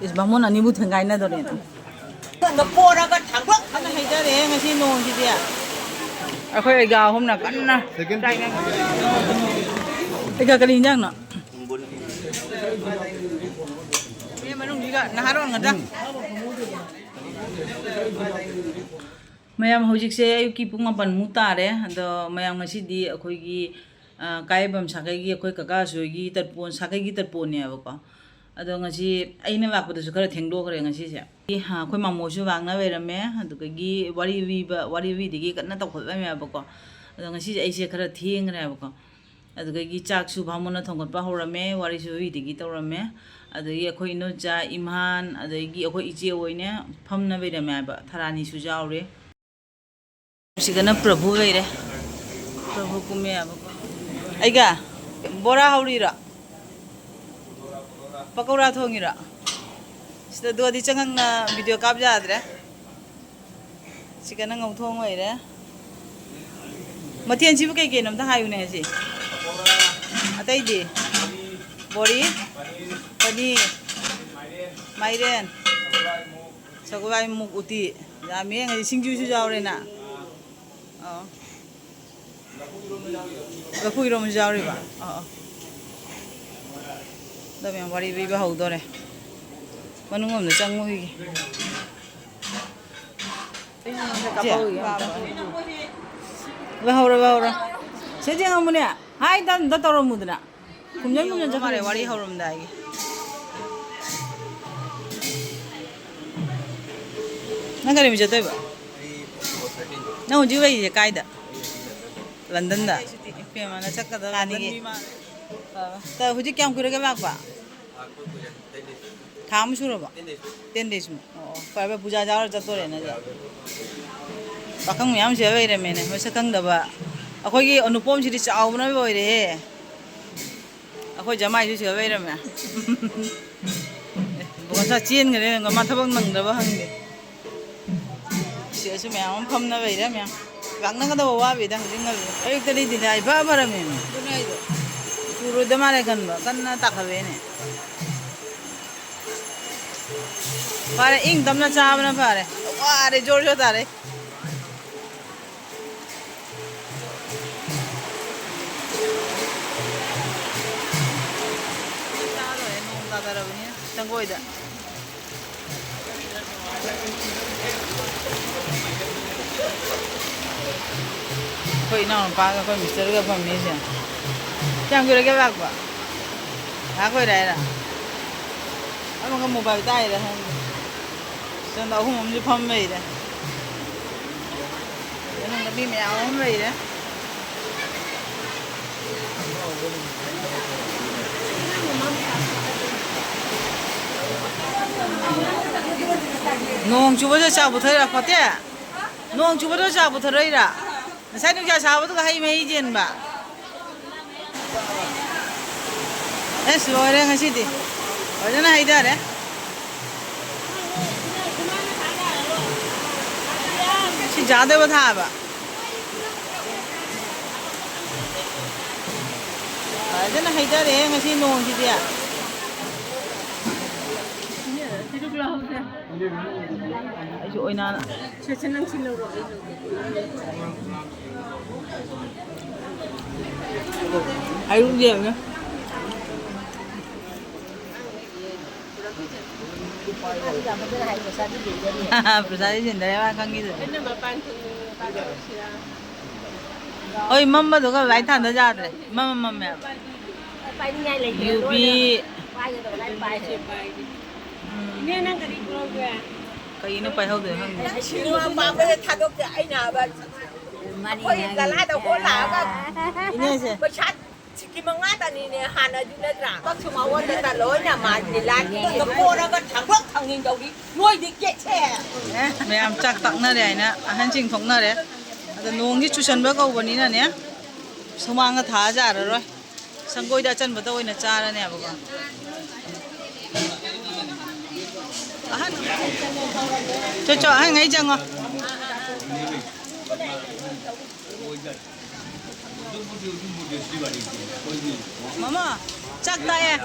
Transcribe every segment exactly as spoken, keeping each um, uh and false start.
ꯏꯁ, ꯕꯥꯃꯣꯟ ꯑꯅꯤꯕꯨ ꯊꯦꯡꯒꯥꯏꯅꯗꯣꯔꯦꯅ꯫ ꯄꯣꯔꯒ ꯊꯥꯡꯒꯠ ꯀꯟꯅ ꯍꯩꯊꯔꯦ ꯉꯁꯤ ꯅꯣꯡꯁꯤꯗꯤ꯫ ꯑꯩꯈꯣꯏ ꯑꯩꯒꯥ ꯑꯍꯨꯝꯅ ꯀꯟꯅ ꯆꯥꯏꯅ꯫ ꯑꯩꯒꯥ, ꯀꯔꯤ ꯏꯟꯖꯥꯡꯅꯣ? ꯃꯤ ꯃꯅꯨꯡꯁꯤꯒ ꯅꯍꯥꯔꯣꯟꯒꯗ꯫ ꯃꯌꯥꯝ, ꯍꯧꯖꯤꯛꯁꯦ ꯑꯌꯨꯛꯀꯤ ꯄꯨꯡ ꯃꯥꯄꯟꯃꯨꯛ ꯇꯥꯔꯦ꯫ ꯑꯗꯣ ꯃꯌꯥꯝ, ꯉꯁꯤꯗꯤ ꯑꯩꯈꯣꯏꯒꯤ, ꯑ, ꯀꯥꯏꯕꯝ ꯁꯥꯒꯩꯒꯤ ꯑꯩꯈꯣꯏ ꯀꯀꯥꯁꯨ ꯍꯣꯏꯒꯤ ꯇꯔꯄꯣꯟ, ꯁꯥꯒꯩꯒꯤ ꯇꯔꯄꯣꯟꯅꯦꯕꯀꯣ꯫ ꯑꯗꯣ ꯉꯁꯤ ꯑꯩꯅ ꯂꯥꯛꯄꯗꯁꯨ ꯈꯔ ꯊꯦꯡꯗꯣꯛꯈ꯭ꯔꯦ ꯉꯁꯤꯁꯦ꯫ ꯑꯩꯈꯣꯏ ꯃꯥꯃꯣꯁꯨ ꯂꯥꯛꯅ ꯂꯩꯔꯝꯃꯦ, ꯑꯗꯨꯗꯒꯤ ꯋꯥꯔꯤ ꯂꯤꯕ, ꯋꯥꯔꯤ ꯂꯤꯗꯒꯤ ꯀꯟꯅ ꯇꯧꯈꯠꯂꯝꯃꯦꯕꯀꯣ꯫ ꯑꯗꯣ ꯉꯁꯤꯁꯦ ꯑꯩꯁꯦ ꯈꯔ ꯊꯦꯡꯈ꯭ꯔꯦꯕꯀꯣ꯫ ꯑꯗꯨꯗꯒꯤ ꯆꯥꯛꯁꯨ ꯚꯥꯃꯣꯟꯅ ꯊꯣꯡꯒꯠꯄ ꯍꯧꯔꯝꯃꯦ, ꯋꯥꯔꯤꯁꯨ ꯋꯥꯔꯤꯗꯒꯤ ꯇꯧꯔꯝꯃꯦ꯫ ꯑꯗꯒꯤ ꯑꯩꯈꯣꯏ ꯏꯅꯣꯆꯥ ꯏꯝꯍꯥꯟ, ꯑꯗꯒꯤ ꯑꯩꯈꯣꯏ ꯏꯆꯦ ꯑꯣꯏꯅ ꯐꯝꯅ ꯂꯩꯔꯝꯃꯦ ꯍꯥꯏꯕ, ꯊꯔꯥꯅꯤꯁꯨ ꯌꯥꯎꯔꯦ꯫ ꯁꯤꯒꯅ ꯄ꯭ꯔꯚꯨ ꯂꯩꯔꯦ꯫ ꯄ꯭ꯔꯚꯨ ꯀꯨꯝꯃꯦ ꯍꯥꯏꯕꯀꯣ꯫ ꯑꯩꯒ ꯕꯣꯔꯥ ꯍꯧꯔꯤꯔꯣ? ꯄꯀꯧꯔꯥ ꯊꯣꯡꯉꯤꯔꯣ? ꯁꯤꯗ ꯗꯨꯗꯤ ꯆꯪꯉꯛꯅ ꯚꯤꯗꯤꯑꯣ ꯀꯥꯞ ꯌꯥꯗ꯭ꯔꯦ꯫ ꯁꯤꯒꯅ ꯉꯧꯊꯣꯡ ꯑꯣꯏꯔꯦ꯫ ꯃꯊꯦꯜꯁꯤꯕꯨ ꯀꯩ ꯀꯩꯅꯣ ꯑꯝꯇ ꯍꯥꯏꯌꯨꯅꯦ ꯉꯁꯤ꯫ ꯑꯇꯩꯗꯤ? ꯕꯣꯔꯤ, ꯄꯅꯤꯔ, ꯃꯥꯏꯔꯦꯟ, ꯁꯒꯣꯜ ꯍꯋꯥꯏ, ꯃꯨꯛ, ꯎꯇꯤ꯫ ꯌꯥꯝꯃꯤꯍꯦ ꯉꯁꯤ, ꯁꯤꯡꯖꯨꯁꯨ ꯌꯥꯎꯔꯦꯅ꯫ ꯑꯣ꯫ ꯂꯐꯨ ꯏꯔꯣꯝꯕꯁꯨ ꯌꯥꯎꯔꯤꯕ? ꯑꯣ, ꯑꯣ꯫ ꯑꯗꯣ ꯃꯌꯥꯝ ꯋꯥꯔꯤ ꯂꯤꯕ ꯍꯧꯗꯣꯔꯦ꯫ ꯃꯅꯨꯡ ꯂꯣꯝꯗ ꯆꯪꯉꯨꯈꯤꯒꯦ꯫ ꯆꯦ, ꯂꯧꯍꯧꯔꯣ, ꯂꯧꯍꯧꯔꯣ꯫ ꯁꯦ, ꯌꯦꯡꯉꯝꯃꯨꯅꯦ꯫ ꯍꯥꯏ, ꯇꯟ ꯑꯝꯇ ꯇꯧꯔꯝꯃꯨꯗꯅ꯫ ꯈꯨꯝꯖꯟ ꯈꯨꯝꯖꯟ ꯆꯠꯈ꯭ꯔꯦ꯫ ꯃꯥꯂꯦ, ꯋꯥꯔꯤ ꯍꯧꯔꯝꯗꯥꯏꯒꯤ꯫ ꯅꯪ ꯀꯔꯤ ꯅꯨꯃꯤꯠ ꯆꯠꯇꯣꯏꯕ? ꯅꯪ ꯍꯧꯖꯤꯛ ꯂꯩꯔꯤꯁꯦ ꯀꯥꯏꯗ? ꯂꯟꯗꯟꯗ? ꯏꯄꯦꯝꯃ, ꯅꯁꯛꯀꯗꯣ ꯀꯥꯅꯤꯒꯦ꯫ ꯂꯟꯗꯟ ꯃꯤ ꯃꯥꯜꯂꯦ꯫ ꯍꯧꯖꯤꯛ ꯀꯌꯥꯝ ꯀꯨꯏꯔꯒꯦ ꯂꯥꯛꯄ? ꯊꯥ ꯑꯃ ꯁꯨꯔꯕꯣ? Ten days ꯃꯨꯛ꯫ ꯑꯣ, ꯑꯣ, ꯐꯔꯦ, ꯐꯔꯦ, ꯄꯨꯖꯥ ꯌꯥꯎꯔ ꯆꯠꯇꯣꯔꯦꯅꯦ ꯑꯗꯨꯗꯤ꯫ ꯄꯥꯈꯪ ꯃꯌꯥꯝ ꯁꯤꯗ ꯂꯩꯔꯝꯃꯦꯅꯦ, ꯃꯁꯛ ꯈꯪꯗꯕ꯫ ꯑꯩꯈꯣꯏꯒꯤ ꯑꯅꯨꯄꯣꯝꯁꯤꯗꯤ ꯆꯥꯎꯕꯅ ꯂꯣꯏꯔꯦꯍꯦ꯫ ꯑꯩꯈꯣꯏ ꯖꯃꯥꯏꯁꯨ ꯁꯤꯗ ꯂꯩꯔꯝꯃꯦ꯫ ꯉꯁꯥꯏ ꯆꯦꯟꯈ꯭ꯔꯦ, ꯃꯥ ꯊꯕꯛ ꯅꯪꯗ꯭ꯔꯕ ꯈꯪꯗꯦ꯫ ꯁꯤꯗꯁꯨ ꯃꯌꯥꯝ ꯑꯃ ꯐꯝꯅ ꯂꯩꯔꯦ ꯃꯌꯥꯝ꯫ ꯂꯥꯛꯅꯒꯗꯕ ꯋꯥꯕꯤꯗ ꯍꯧꯖꯤꯛ ꯉꯜꯂꯤ꯫ ꯑꯌꯨꯛꯇꯗꯤ ꯗꯤꯟꯗꯥ ꯏꯐ ꯐꯔꯝꯃꯦꯃꯤ꯫ ꯑꯗꯨꯅꯦ ꯍꯥꯏꯁꯦ꯫ ꯆꯨꯔꯣꯏꯗ ꯃꯥꯜꯂꯦ ꯈꯟꯕ, ꯀꯟꯅ ꯇꯥꯈꯠꯂꯛꯑꯦꯅꯦ꯫ ꯐꯔꯦ, ꯏꯪ ꯇꯞꯅ ꯆꯥꯕꯅ ꯐꯔꯦ꯫ ꯋꯥꯔꯦ, ꯖꯣꯔ ꯖꯣꯔ ꯇꯥꯔꯦ꯫ ꯆꯥ ꯂꯣꯏꯔꯦ, ꯅꯣꯡ ꯇꯥꯗꯔꯕꯅꯤꯅ ꯁꯪꯒꯣꯏꯗ꯫ ꯑꯩꯈꯣꯏ ꯏꯅꯥꯎꯅꯨꯄꯥꯒ ꯑꯩꯈꯣꯏ ꯃꯤꯁꯇꯔꯒ ꯐꯝꯃꯤꯁꯦ꯫ ꯀꯌꯥꯝ ꯀꯨꯏꯔꯒꯦ ꯂꯥꯛꯄ? ꯉꯥꯏꯍꯥꯛ ꯑꯣꯏꯔꯦ ꯍꯥꯏꯔ? ꯑꯃꯒ ꯃꯣꯕꯥꯏꯜ ꯇꯥꯏꯔ ꯈꯪꯗꯦ꯫ ꯁꯣꯝꯗ ꯑꯍꯨꯝ ꯑꯃꯁꯨ ꯐꯝ ꯂꯩꯔꯦ꯫ ꯃꯅꯨꯡꯗ ꯃꯤ ꯃꯌꯥꯝ ꯑꯃ ꯂꯩꯔꯦ꯫ ꯅꯣꯡ ꯆꯨꯕꯗ ꯆꯥ ꯄꯨꯊꯔꯛꯑꯣ, ꯐꯠꯇꯦ? ꯅꯣꯡ ꯆꯨꯕꯗ ꯆꯥ ꯄꯨꯊꯔꯛꯏꯔꯥ? ꯉꯁꯥꯏ ꯅꯨꯡꯁꯥ ꯁꯥꯕꯗꯨꯒ ꯍꯩ ꯃꯍꯤ ꯆꯦꯟꯕ꯫ ꯑꯦꯁ, ꯂꯣꯏꯔꯦ ꯉꯁꯤꯗꯤ꯫ ꯐꯖꯅ ꯍꯩꯊꯔꯦ꯫ ꯁꯤ ꯆꯥꯗꯕ ꯊꯥꯕ꯫ ꯐꯖꯅ ꯍꯩꯊꯔꯦꯍꯦ ꯉꯁꯤ ꯅꯣꯡꯁꯤꯗꯤ꯫ ꯑꯩꯁꯨ ꯑꯣꯏꯅꯥꯅ꯫ ꯁꯦ, ꯁꯦ, ꯅꯪ ꯁꯤ ꯂꯧꯔꯣ, ꯑꯩ ꯂꯧꯒꯦ꯫ ꯍꯩꯔꯨꯛ ꯌꯦꯡꯉꯦ꯫ ꯄ꯭ꯔꯁꯥꯗꯤ ꯆꯤꯟꯗꯔꯦ, ꯃꯥ ꯈꯪꯉꯤꯗꯨꯗꯤ꯫ ꯑꯩꯅ ꯃꯄꯥꯟ ꯊꯣꯛꯅꯤꯡꯉꯦ, ꯄꯥꯊꯣꯛꯁꯤꯔꯥ? ꯍꯣꯏ, ꯃꯝꯕꯗꯨꯒ ꯂꯥꯏꯠ ꯊꯥꯟꯗ ꯌꯥꯗ꯭ꯔꯦ꯫ ꯏꯃꯝ ꯃꯝꯃꯦꯕ꯫ ꯄꯥꯏꯅꯤꯡꯉꯥꯏ ꯂꯩꯇ꯭ꯔꯦ, ꯌꯨꯕꯤ꯫ ꯂꯣꯏꯅ ꯄꯥꯏꯒꯗꯕ ꯂꯣꯏ ꯄꯥꯏꯔꯦ꯫ ꯎꯝ꯫ ꯏꯅꯦ, ꯅꯪ ꯀꯔꯤ ꯄꯨꯔꯛꯎꯒꯦ? ꯀꯩꯅꯣ ꯄꯥꯏꯍꯧꯗꯣꯏꯅꯣ ꯈꯪꯗꯦ꯫ ꯁꯤꯅꯦꯃꯥ ꯄꯥꯝꯕꯗ ꯊꯥꯗꯣꯛꯇꯦ ꯑꯩꯅ ꯍꯥꯏꯕ꯫ ꯃꯥꯅꯤ, ꯑꯩꯈꯣꯏ ꯃꯥꯅꯤ꯫ ꯒꯂꯥꯗ ꯍꯣꯜ ꯂꯥꯛꯑꯒ ꯏꯅꯦꯁꯦ꯫ ꯄꯩꯁꯥ ꯁꯤꯀꯤ ꯃꯉꯥꯗꯅꯤꯅꯦ ꯍꯥꯟꯅꯗꯤ ꯅꯠꯇ꯭ꯔꯥ? ꯀꯛꯁꯨ ꯃꯉꯣꯟꯗ ꯂꯣꯏꯅ ꯃꯥ ꯂꯤꯂꯥꯒꯤ ꯄꯣꯔꯒ ꯊꯥꯡꯗꯣꯛ ꯊꯥꯡꯖꯤꯟ ꯇꯧꯔꯤ꯫ ꯅꯣꯏꯗꯤ ꯒꯦꯠꯁꯦ꯫ ꯑꯦ, ꯃꯌꯥꯝ ꯆꯥꯛ ꯇꯥꯛꯅꯔꯦ ꯍꯥꯏꯅ ꯑꯍꯟꯁꯤꯡ ꯊꯣꯛꯅꯔꯦ꯫ ꯑꯗꯣ ꯅꯣꯡꯁꯤ ꯆꯨꯁꯟꯕ ꯀꯧꯕꯅꯤꯅꯅꯦ, ꯁꯨꯃꯥꯡꯒ ꯊꯥꯖꯔꯔꯣꯏ꯫ ꯁꯪꯒꯣꯏꯗ ꯑꯆꯟꯕꯗ ꯑꯣꯏꯅ ꯆꯥꯔꯅꯦꯕꯀꯣ꯫ ꯑꯍꯟ, ꯆꯣ, ꯆꯣ, ꯑꯍꯟꯉꯩ ꯆꯪꯉꯣ꯫ ꯃꯃꯥ, ꯆꯥꯛ ꯇꯥꯛꯑꯦ꯫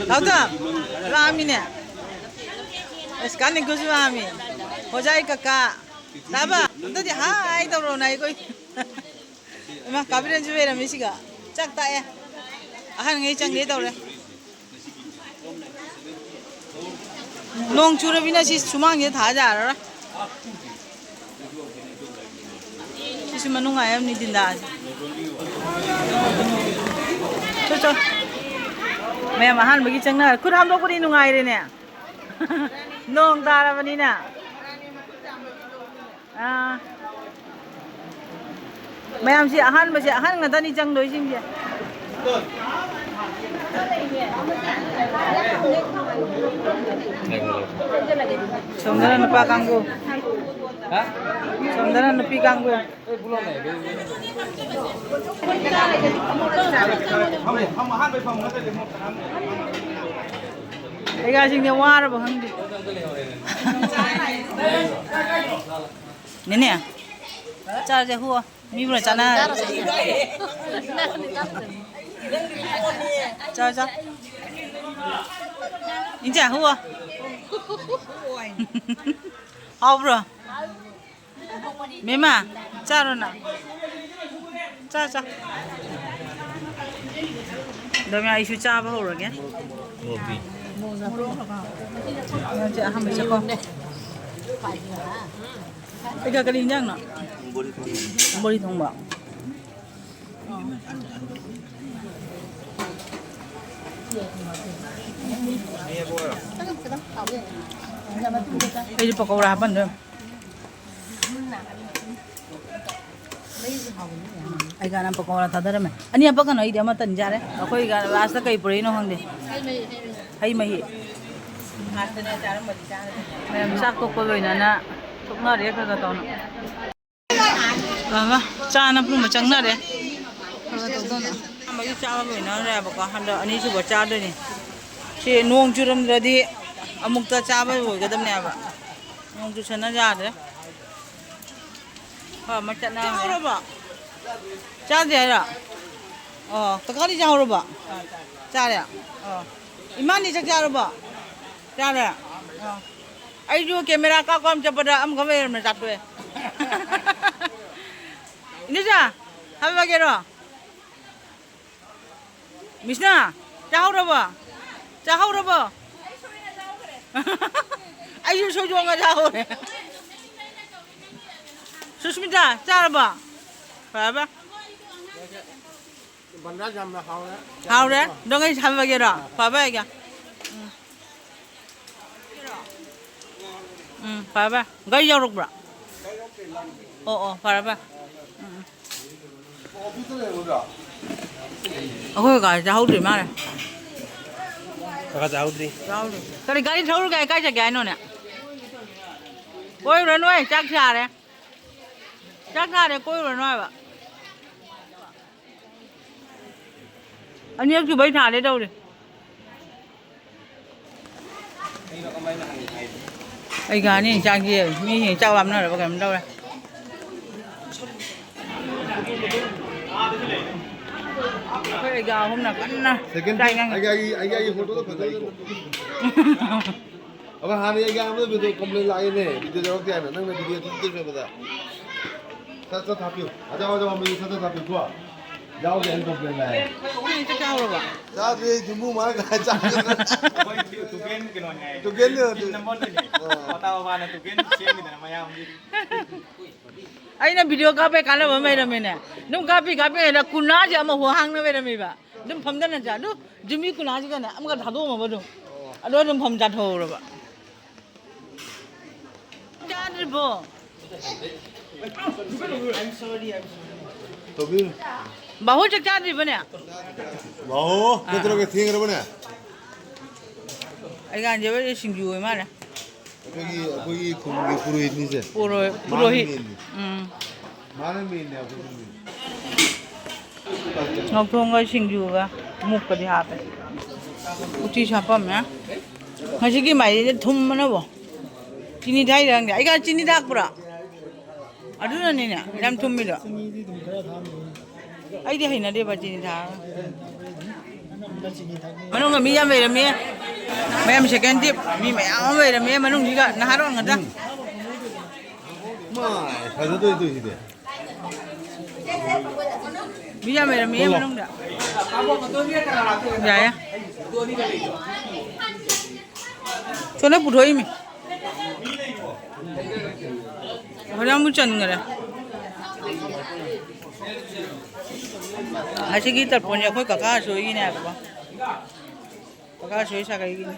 ꯒꯧꯇꯝ, ꯂꯥꯛꯑꯝꯃꯤꯅꯦ꯫ ꯑꯁ, ꯀꯥꯅꯤꯡꯀꯨꯁꯨ ꯂꯥꯛꯑꯝꯃꯤ꯫ ꯍꯣꯖꯥꯏ ꯀꯀꯥ꯫ ꯇꯥꯕ, ꯑꯝꯇꯗꯤ ꯍꯥꯏ ꯇꯧꯔꯣꯅ ꯑꯩꯈꯣꯏ꯫ ꯏꯃꯥ, ꯀꯥ ꯕꯤꯔꯦꯟꯁꯨ ꯂꯩꯔꯝꯃꯤ ꯁꯤꯒ꯫ ꯆꯥꯛ ꯇꯥꯛꯑꯦ꯫ ꯑꯍꯟꯉꯩ ꯆꯪꯒꯦ ꯇꯧꯔꯦ꯫ ꯅꯣꯡ ꯆꯨꯔꯕꯅꯤꯅ ꯁꯤ ꯁꯨꯃꯥꯡꯁꯤꯗ ꯊꯥ ꯌꯥꯔꯔꯣꯏ꯫ ꯁꯤꯁꯨ ꯃꯅꯨꯡ ꯉꯥꯏ ꯑꯃꯅꯤ ꯗꯤꯟꯗꯥꯁꯦ꯫ ꯆꯣ, ꯆꯣ꯫ ꯃꯌꯥꯝ ꯑꯍꯥꯟꯕꯒꯤ ꯆꯪꯅ ꯈꯨꯠ ꯍꯥꯝꯗꯣꯛꯄꯗꯤ ꯅꯨꯡꯉꯥꯏꯔꯦꯅꯦ꯫ ꯅꯣꯡ ꯇꯥꯔꯕꯅꯤꯅ꯫ ꯑꯥ꯫ ꯃꯌꯥꯝꯁꯤ ꯑꯍꯥꯟꯕꯁꯦ, ꯑꯍꯟ ꯉꯥꯛꯇꯅꯤ ꯆꯪꯗꯣꯏꯁꯤꯡꯁꯦ꯫ ꯁꯣꯝꯗꯅ ꯅꯨꯄꯥ ꯀꯥꯡꯕꯨ꯫ ꯁꯣꯝꯗꯅ ꯅꯨꯄꯤ ꯀꯥꯡꯕꯨ꯫ ꯂꯩꯒꯥꯁꯤꯡꯁꯦ ꯋꯥꯔꯕ ꯈꯪꯗꯦ꯫ ꯅꯦꯅꯦ, ꯆꯥꯁꯦ ꯍꯨ꯫ ꯃꯤꯕꯨꯅ ꯆꯥꯅ-, ꯆꯥ, ꯆꯥ꯫ ꯏꯟꯖꯥ ꯍꯨ꯫ ꯍꯥꯎꯕ꯭ꯔꯣ? ꯃꯦꯃꯥ, ꯆꯥꯔꯣ ꯅꯪ꯫ ꯆꯥ, ꯆꯥ꯫ ꯗꯣꯃꯤꯌꯥ, ꯑꯩꯁꯨ ꯆꯥꯕ ꯍꯧꯔꯒꯦ꯫ ꯃꯣꯔꯣꯛꯇꯤ? ꯅꯪꯁꯦ ꯑꯍꯥꯟꯕ ꯆꯠꯈꯣ꯫ ꯑꯩꯒ ꯀꯔꯤ ꯏꯟꯖꯥꯡꯅꯣ? ꯕꯣꯔꯤ ꯊꯣꯡꯕ꯫ ꯑꯩꯁꯨ ꯄꯀꯧꯔꯥ ꯍꯥꯞꯄꯟꯗꯣꯏꯅꯦ꯫ ꯑꯩ ꯒꯥꯅ ꯄꯀꯧꯔꯥ ꯊꯥꯗꯔꯝꯃꯦ꯫ ꯑꯅꯤ ꯍꯥꯞꯄꯛꯀꯅꯨ, ꯑꯩꯗꯤ ꯑꯃꯇꯅꯤ ꯆꯥꯔꯦ꯫ ꯑꯩꯈꯣꯏ ꯒꯥꯅ ꯂꯥꯁꯇ ꯀꯩ ꯄꯨꯔꯛꯏꯅꯣ ꯈꯪꯗꯦ꯫ ꯍꯩ ꯃꯍꯤ꯫ ꯃꯌꯥꯝ ꯆꯥꯛ ꯇꯣꯛꯄ ꯂꯣꯏꯅꯅ ꯊꯣꯛꯅꯔꯦ ꯈꯔ ꯈꯔ ꯇꯧꯅ꯫ ꯑꯃ ꯆꯥꯅ ꯄꯨꯝꯕ ꯆꯪꯅꯔꯦ꯫ ꯈꯔ ꯈꯔ ꯇꯧꯗꯧꯅ꯫ ꯑꯍꯥꯟꯕꯒꯤ ꯆꯥꯕ ꯂꯣꯏꯅꯈ꯭ꯔꯦꯕꯀꯣ꯫ ꯍꯟꯗꯛ ꯑꯅꯤꯁꯨꯕ ꯆꯥꯗꯣꯏꯅꯤ꯫ ꯁꯤ ꯅꯣꯡ ꯆꯨꯔꯝꯗ꯭ꯔꯗꯤ ꯑꯃꯨꯛꯇ ꯆꯥꯕ ꯂꯣꯏꯒꯗꯕꯅꯦꯕ꯫ ꯅꯣꯡ ꯆꯨꯁꯟꯅ ꯌꯥꯗ꯭ꯔꯦ꯫ ꯍꯣꯏ, ꯑꯃ ꯆꯠꯅꯔꯦ꯫ ꯆꯥꯍꯧꯔꯕꯣ? ꯆꯥꯗꯦ ꯍꯥꯏꯔꯣ? ꯑꯣ, ꯀꯀꯥꯗꯤ ꯆꯥꯍꯧꯔꯕꯣ? ꯆꯥꯔꯦ꯫ ꯑꯣ꯫ ꯏꯃꯥꯅꯤ ꯆꯥꯛ ꯆꯥꯔꯕꯣ? ꯆꯥꯔꯦ꯫ ꯑꯣ꯫ ꯑꯩꯁꯨ ꯀꯦꯃꯦꯔꯥ ꯀꯥꯞꯄ ꯑꯃ ꯆꯠꯄꯗ ꯑꯃꯈꯛ ꯂꯩꯔꯝꯃꯦ, ꯆꯥꯊꯣꯛꯑꯦ꯫ ꯏꯅꯦꯆꯥ, ꯍꯥꯏꯕꯒꯦꯔꯣ? ꯃꯤꯁꯅ, ꯆꯥꯍꯧꯔꯕꯣ? ꯆꯥꯍꯧꯔꯕꯣ? ꯑꯩꯁꯨ ꯁꯣꯏꯗꯣꯛꯑꯒ ꯆꯥꯍꯧꯔꯦ꯫ ꯁꯨꯁꯃꯤꯇꯥ, ꯆꯥꯔꯕꯣ? ꯐꯔꯦ, ꯐꯔꯦ꯫ ꯕꯟꯗꯥ ꯌꯥꯝꯅ ꯍꯥꯎꯔꯦ꯫ ꯍꯥꯎꯔꯦ? ꯑꯗꯣ ꯉꯩ ꯁꯝꯃꯒꯦꯔꯣ? ꯐꯕ ꯍꯥꯏꯒꯦ꯫ ꯎꯝ꯫ ꯎꯝ, ꯐꯔꯦ, ꯐꯔꯦ꯫ ꯒꯥꯔꯤ ꯌꯧꯔꯛꯄ꯭ꯔꯣ? ꯑꯣ, ꯑꯣ, ꯐꯔꯦ, ꯐꯔꯦ꯫ ꯎꯝ, ꯎꯝ꯫ ꯑꯩꯈꯣꯏ ꯒꯥꯔꯤ ꯆꯥꯍꯧꯗ꯭ꯔꯤ ꯃꯥꯜꯂꯦ꯫ ꯀꯀꯥ ꯆꯥꯍꯧꯗ꯭ꯔꯤ꯫ ꯆꯥꯍꯧꯗ꯭ꯔꯤ꯫ ꯀꯔꯤ ꯒꯥꯔꯤ ꯊꯧꯔꯒ ꯀꯥꯏ ꯆꯠꯀꯦ ꯍꯥꯏꯅꯣꯅꯦ? ꯀꯣꯏꯔꯨꯔꯅꯨ, ꯑꯩ ꯆꯥꯛ ꯁꯥꯔꯦ꯫ ꯆꯥꯛ ꯁꯥꯔꯦ, ꯀꯣꯏꯔꯨꯔꯅꯨ ꯍꯥꯏꯕ꯫ ꯑꯅꯤꯔꯛꯁꯨꯕꯩ ꯊꯥꯔꯦ ꯇꯧꯔꯤ꯫ ꯑꯩ ꯀꯥꯅꯤ ꯆꯥꯛꯁꯦ, ꯃꯤꯁꯤꯡ ꯆꯥꯛ ꯂꯥꯝꯅꯔꯕ ꯀꯩꯅꯣꯝ ꯇꯧꯔꯦ꯫ ꯑꯩꯈꯣꯏ ꯑꯩꯒꯥ ꯑꯍꯨꯝꯅ ꯀꯟꯅ ꯁꯦꯀꯦꯟ ꯆꯥꯛ ꯌꯦꯟꯁꯥꯡ ꯑꯩꯒꯤ, ꯑꯩꯒꯤ, ꯑꯩꯒꯤ, ꯑꯩꯒꯤ ꯐꯣꯇꯣꯗꯣ ꯐꯖꯩꯀꯣ꯫ ꯑꯩꯈꯣꯏ ꯍꯥꯟꯅ ꯑꯩꯒꯤ ꯑꯍꯥꯟꯕꯗ ꯚꯤꯗꯤꯑꯣ ꯀꯝꯄ꯭ꯂꯦꯟ ꯂꯥꯛꯑꯦꯅꯦ, ꯚꯤꯗꯤꯑꯣ ꯌꯥꯎꯔꯛꯇꯦ ꯍꯥꯏꯅ꯫ ꯅꯪꯅ ꯚꯤꯗꯤꯑꯣ ꯑꯗꯨꯝ ꯇꯦꯛꯅꯕꯗ꯫ ꯁꯠ ꯁꯠ ꯊꯥꯕꯤꯌꯨ꯫ ꯑꯖꯥꯎ ꯑꯖꯥꯎ ꯃꯤ ꯁꯠ ꯁꯠ ꯊꯥꯕꯤꯌꯨꯀꯣ꯫ ꯌꯥꯎꯗꯦ ꯍꯥꯏꯅ ꯀꯝꯄ꯭ꯂꯦꯟ ꯂꯥꯛꯑꯦ꯫ ꯅꯪ ꯆꯥꯛ ꯆꯥꯍꯧꯔꯕ? ꯆꯥꯗ꯭ꯔꯤ, ꯌꯨꯝꯕꯨ ꯃꯥꯅ ꯀꯃꯥꯏ ꯆꯥꯒꯗ꯭ꯔꯥ? ꯑꯩꯈꯣꯏ ꯇꯨꯀꯦꯟ ꯀꯩꯅꯣꯅꯦ ꯍꯥꯏꯌꯦ꯫ ꯇꯨꯀꯦꯟ ꯅꯠꯇꯦ꯫ ꯇꯤꯟ ꯅꯝꯕꯔꯗꯨꯅꯦ꯫ ꯑꯥ꯫ ꯄꯇꯥ ꯕꯕꯥꯅ ꯇꯨꯀꯦꯟ ꯁꯦꯝꯃꯤꯗꯅ ꯃꯌꯥꯝꯒꯤ꯫ ꯑꯩꯅ ꯚꯤꯗꯤꯑꯣ ꯀꯥꯞꯄꯩ ꯀꯥꯟꯅꯕ ꯑꯃ ꯂꯩꯔꯝꯃꯦꯅꯦ꯫ ꯑꯗꯨꯝ ꯀꯥꯞꯄꯤ ꯀꯥꯞꯄꯤꯉꯩꯗ ꯀꯨꯟꯅꯥꯁꯦ ꯑꯃ ꯍꯣ ꯍꯥꯡꯅ ꯂꯩꯔꯝꯃꯦꯕ꯫ ꯑꯗꯨꯝ ꯐꯝꯗꯅ ꯆꯥ-, ꯑꯗꯨ ꯖꯤꯃꯤ ꯀꯨꯟꯅꯥꯁꯤꯒꯅꯦ ꯑꯃꯒ ꯊꯥꯗꯣꯛꯑꯝꯃꯕ ꯑꯗꯨꯝ꯫ ꯑꯗꯣ ꯑꯗꯨꯝ ꯐꯝ ꯆꯥꯊꯣꯛꯍꯧꯔꯕ꯫ ꯆꯥꯗ꯭ꯔꯤꯕꯣ? ꯇꯧꯕꯤꯌꯨ꯫ ꯕꯥꯍꯨ ꯆꯥꯛ ꯆꯥꯗ꯭ꯔꯤꯕꯅꯦ? ꯕꯥꯍꯨ, ꯀꯩꯗꯧꯔꯒꯦ, ꯊꯦꯡꯈ꯭ꯔꯕꯅꯦ? ꯑꯩ ꯀꯥꯟꯖꯕ ꯁꯤꯡꯖꯨ ꯑꯣꯏ ꯃꯥꯜꯂꯦ꯫ ꯑꯩꯈꯣꯏꯒꯤ, ꯑꯩꯈꯣꯏꯒꯤ ꯈꯨꯟꯒꯤ ꯄꯨꯔꯣꯍꯤꯠꯅꯤꯁꯦ꯫ ꯄꯨꯔꯣꯍꯤꯠ, ꯃꯥꯅ ꯄꯨꯔꯣꯍꯤꯠ꯫ ꯃꯦꯟꯅꯤ꯫ ꯎꯝ꯫ ꯃꯥꯅ ꯃꯦꯟꯅꯤ ꯑꯩꯈꯣꯏ ꯈꯨꯟꯒꯤ꯫ ꯉꯧꯊꯣꯡꯒ ꯁꯤꯡꯖꯨꯒ ꯃꯨꯛꯀꯗꯤ ꯍꯥꯞꯄꯦ꯫ ꯎꯇꯤꯁꯨ ꯍꯥꯞꯄꯝꯃꯦ꯫ ꯉꯁꯤꯒꯤ ꯃꯥꯏꯔꯦꯟꯁꯦ ꯊꯨꯝꯕꯅꯕꯣ꯫ ꯆꯤꯅꯤ ꯊꯥꯛꯏꯔ ꯈꯪꯗꯦ꯫ ꯑꯩꯒ ꯆꯤꯅꯤ ꯊꯥꯛꯄ꯭ꯔꯣ? ꯑꯗꯨꯅꯅꯤꯅꯦ ꯌꯥꯝ ꯊꯨꯝꯃꯤꯗꯣ꯫ ꯆꯤꯅꯤꯗꯤ ꯑꯗꯨꯝ ꯈꯔ ꯊꯥꯛꯑꯝꯃꯅꯤ꯫ ꯑꯩꯗꯤ ꯍꯩꯅꯗꯦꯕ ꯆꯤꯅꯤ ꯊꯥꯛꯑꯒ꯫ ꯃꯅꯨꯡꯗ ꯃꯤ ꯌꯥꯝ ꯂꯩꯔꯝꯃꯤ꯫ ꯃꯌꯥꯝ second tip ꯃꯤ ꯃꯌꯥꯝ ꯑꯃ ꯂꯩꯔꯝꯃꯤ ꯃꯅꯨꯡꯁꯤꯒ ꯅꯍꯥꯔꯣꯟ ꯉꯥꯛꯇ꯫ ꯃꯥꯏ, ꯐꯖꯗꯣꯏ ꯇꯧꯏꯁꯤꯗꯤ꯫ ꯃꯤ ꯌꯥꯝ ꯂꯩꯔꯝꯃꯤ ꯊꯣꯛꯂꯣ꯫ ꯃꯅꯨꯡꯗ꯫ ꯌꯥꯏꯌꯦ꯫ ꯁꯣꯝꯗ ꯄꯨꯊꯣꯛꯏꯃꯤ꯫ ꯍꯣꯔꯦꯟ ꯑꯃꯨꯛ ꯆꯟꯈꯔꯦ꯫ ꯑꯁꯤꯒꯤ ꯇꯔꯄꯣꯟꯁꯦ ꯑꯩꯈꯣꯏ ꯀꯀꯥ ꯁꯣꯏꯒꯤꯅꯦ ꯍꯥꯏꯕꯀꯣ꯫ ꯀꯀꯥ ꯁꯣꯏ ꯁꯥꯒꯩꯒꯤꯅꯦ꯫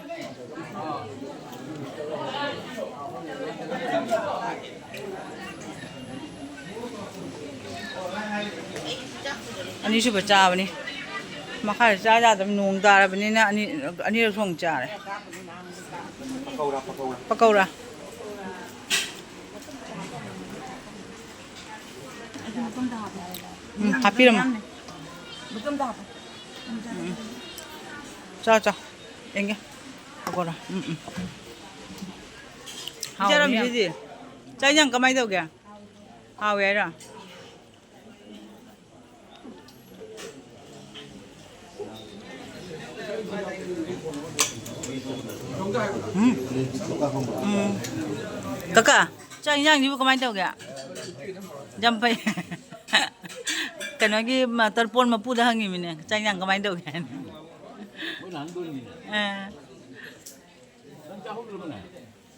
ꯑꯅꯤꯁꯨꯕ ꯆꯥꯕꯅꯤ꯫ ꯃꯈꯥꯗ ꯆꯥ ꯌꯥꯗꯕ ꯅꯣꯡ ꯇꯥꯔꯕꯅꯤꯅ ꯑꯅꯤ-, ꯑꯅꯤꯔꯛ ꯊꯣꯡ ꯆꯥꯔꯦ꯫ ꯄꯀꯧꯔꯥ, ꯄꯀꯧꯔꯥ꯫ ꯄꯀꯧꯔꯥ꯫ ꯎꯝ, ꯍꯥꯞꯄꯤꯔꯝꯃꯣ꯫ ꯎꯝ꯫ ꯆꯥ, ꯆꯥ꯫ ꯌꯦꯡꯒꯦ꯫ ꯄꯀꯧꯔꯥ꯫ ꯎꯝ, ꯎꯝ꯫ ꯍꯥꯎꯕꯅꯤ ꯌꯥꯝ꯫ ꯏꯆꯦꯔꯝꯁꯤꯗꯤ꯫ ꯆꯥꯛ ꯏꯟꯖꯥꯡ ꯀꯃꯥꯏꯅ ꯇꯧꯒꯦ? ꯍꯥꯎꯋꯦ ꯍꯥꯏꯔꯣ? ꯎꯝ꯫ ꯎꯝ꯫ ꯀꯀꯥ, ꯆꯥꯛ ꯏꯟꯖꯥꯡꯁꯤꯕꯨ ꯀꯃꯥꯏꯅ ꯇꯧꯒꯦ? ꯌꯥꯝ ꯐꯩ꯫ ꯀꯩꯅꯣꯒꯤ ꯃ-, ꯇꯔꯄꯣꯟ ꯃꯄꯨꯗ ꯍꯪꯉꯤꯃꯤꯅꯦ, ꯆꯥꯛ ꯏꯟꯖꯥꯡ ꯀꯃꯥꯏꯅ ꯇꯧꯒꯦ ꯍꯥꯏꯅ꯫ ꯑꯥ꯫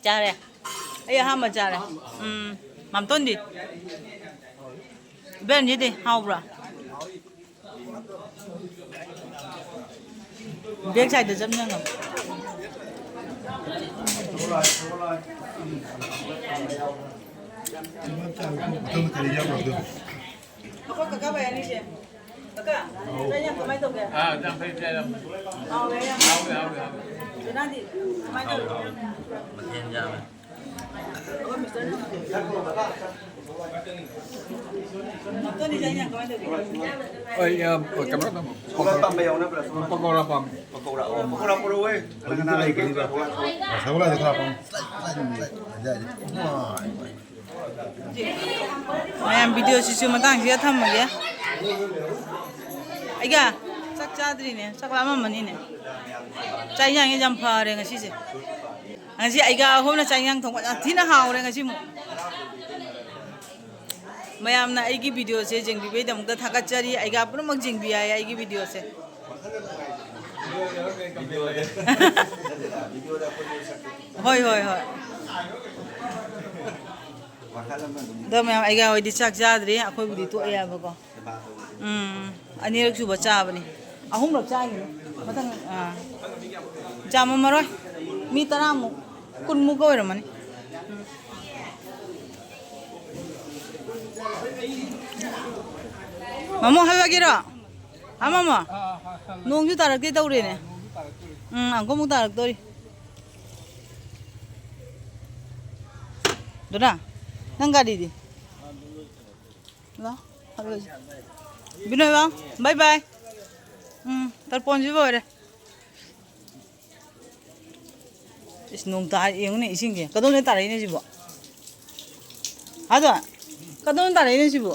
ꯆꯥꯔꯦ꯫ ꯑꯩ ꯑꯍꯥꯟꯕ ꯆꯥꯔꯦ꯫ ꯎꯝ꯫ ꯃꯥꯝꯇꯣꯟꯗꯤ? ꯏꯕꯦꯟꯁꯤꯗꯤ ꯍꯥꯎꯕ꯭ꯔꯥ? Back side ꯆꯞ ꯌꯦꯡꯉꯣ꯫ ꯑꯩꯈꯣꯏ ꯀꯀꯥ ꯕꯥꯏ ꯑꯅꯤꯁꯦ꯫ ꯀꯀꯥ, ꯆꯥꯛ ꯏꯟꯖꯥꯡ ꯀꯃꯥꯏ ꯇꯧꯒꯦ? ꯑꯥ, ꯌꯥꯝ ꯐꯩ, ꯆꯥꯛ ꯌꯥꯝ ꯐꯩ꯫ ꯍꯥꯎꯋꯦ, ꯌꯥꯝ꯫ ꯍꯥꯎꯋꯦ, ꯍꯥꯎꯋꯦ, ꯍꯥꯎꯋꯦ꯫ ꯗꯗꯥꯗꯤ ꯀꯃꯥꯏ ꯇꯧꯒꯦ? ꯃꯊꯦꯜ ꯌꯥꯝꯃꯦ꯫ ꯑꯩꯈꯣꯏ ꯃꯤꯁꯇꯔ꯫ ꯃꯥꯝꯇꯣꯟꯗꯤ ꯆꯥꯛ ꯏꯟꯖꯥꯡ ꯀꯃꯥꯏ ꯇꯧꯒꯦ? ꯑꯩ, ꯑ, ꯀꯩꯅꯣ ꯇꯧꯕ꯫ ꯁꯒꯣꯜ ꯄꯥꯝꯕ ꯌꯥꯎꯅꯕ꯭ꯔꯥ? ꯄꯀꯧꯔꯥ ꯄꯥꯝꯃꯦ꯫ ꯄꯀꯧꯔꯥ, ꯑꯣ, ꯄꯀꯧꯔꯥ ꯄꯨꯔꯛꯑꯣꯍꯦ꯫ ꯀꯅꯥ ꯀꯅꯥ ꯂꯩꯒꯦ? ꯁꯒꯣꯜ ꯍꯋꯥꯏꯗꯣ ꯈꯔ ꯄꯥꯝꯃꯦ꯫ ꯃꯌꯥꯝ video ꯁꯤꯁꯨ ꯃꯇꯥꯡꯁꯤꯗ ꯊꯝꯃꯒꯦ꯫ ꯑꯩꯒ ꯆꯥꯛ ꯆꯥꯗ꯭ꯔꯤꯅꯦ, ꯆꯥꯛ ꯂꯥꯝꯃꯝꯃꯅꯤꯅꯦ꯫ ꯆꯥꯛ ꯏꯟꯖꯥꯡꯁꯦ ꯌꯥꯝ ꯐꯔꯦ ꯉꯁꯤꯁꯦ꯫ ꯉꯁꯤ ꯑꯩꯒꯥ ꯑꯍꯨꯝꯅ ꯆꯥꯛ ꯏꯟꯖꯥꯡ ꯊꯣꯡꯕ ꯌꯥꯝ ꯊꯤꯅ ꯍꯥꯎꯔꯦ ꯉꯁꯤꯃꯨꯛ꯫ ꯃꯌꯥꯝꯅ ꯑꯩꯒꯤ ꯚꯤꯗꯤꯑꯣꯁꯦ ꯌꯦꯡꯕꯤꯕꯩꯗꯃꯛꯇ ꯊꯥꯒꯠꯆꯔꯤ꯫ ꯑꯩꯒꯥ ꯄꯨꯝꯅꯃꯛ ꯌꯦꯡꯕꯤ ꯌꯥꯏ ꯑꯩꯒꯤ ꯚꯤꯗꯤꯑꯣꯁꯦ꯫ ꯍꯣꯏ, ꯍꯣꯏ, ꯍꯣꯏ꯫ ꯑꯗꯣ ꯃꯌꯥꯝ, ꯑꯩꯒꯥ ꯍꯣꯏꯗꯤ ꯆꯥꯛ ꯆꯥꯗ꯭ꯔꯤ, ꯑꯩꯈꯣꯏꯕꯨꯗꯤ ꯇꯣꯛꯑꯦ ꯍꯥꯏꯕꯀꯣ꯫ ꯎꯝ, ꯑꯅꯤꯔꯛ ꯁꯨꯕ ꯆꯥꯕꯅꯤ꯫ ꯑꯍꯨꯝꯂꯛ ꯆꯥꯈꯤꯅꯤ꯫ ꯃꯊꯪ, ꯑꯥ, ꯌꯥꯝꯃꯝꯃꯔꯣꯏ꯫ ꯃꯤ ꯇꯔꯥꯃꯨꯛ, ꯀꯨꯟꯃꯨꯛꯀ ꯑꯣꯏꯔꯝꯃꯅꯤ꯫ ꯎꯝ꯫ ꯃꯃꯣ ꯍꯜꯂꯒꯦꯔꯣ? ꯍꯥ, ꯃꯃꯣ? ꯅꯣꯡꯁꯨ ꯇꯥꯔꯛꯀꯦ ꯇꯧꯔꯦꯅꯦ꯫ ꯎꯝ, ꯑꯃꯨꯛꯀ ꯑꯃꯨꯛ ꯇꯥꯔꯛꯇꯣꯔꯤ꯫ ꯗꯣꯅꯥ, ꯅꯪ ꯒꯥꯔꯤꯗꯤ? ꯂꯥꯎ, ꯍꯜꯂꯁꯤ꯫ ꯕꯤꯅꯣꯏ ꯂꯥꯎ, bye bye꯫ ꯎꯝ, ꯇꯔꯄꯣꯟꯁꯤ ꯂꯣꯏꯔꯦ꯫ ꯏꯁ, ꯅꯣꯡ ꯇꯥ ꯌꯦꯡꯉꯨꯅꯦ, ꯏꯁꯤꯡꯁꯦ꯫ ꯀꯗꯣꯝꯗ ꯇꯥꯔꯛꯏꯅꯣ ꯁꯤꯕꯣ? ꯑꯗꯣ, ꯀꯗꯣꯝꯗ ꯇꯥꯔꯛꯏꯅꯣ ꯁꯤꯕꯣ?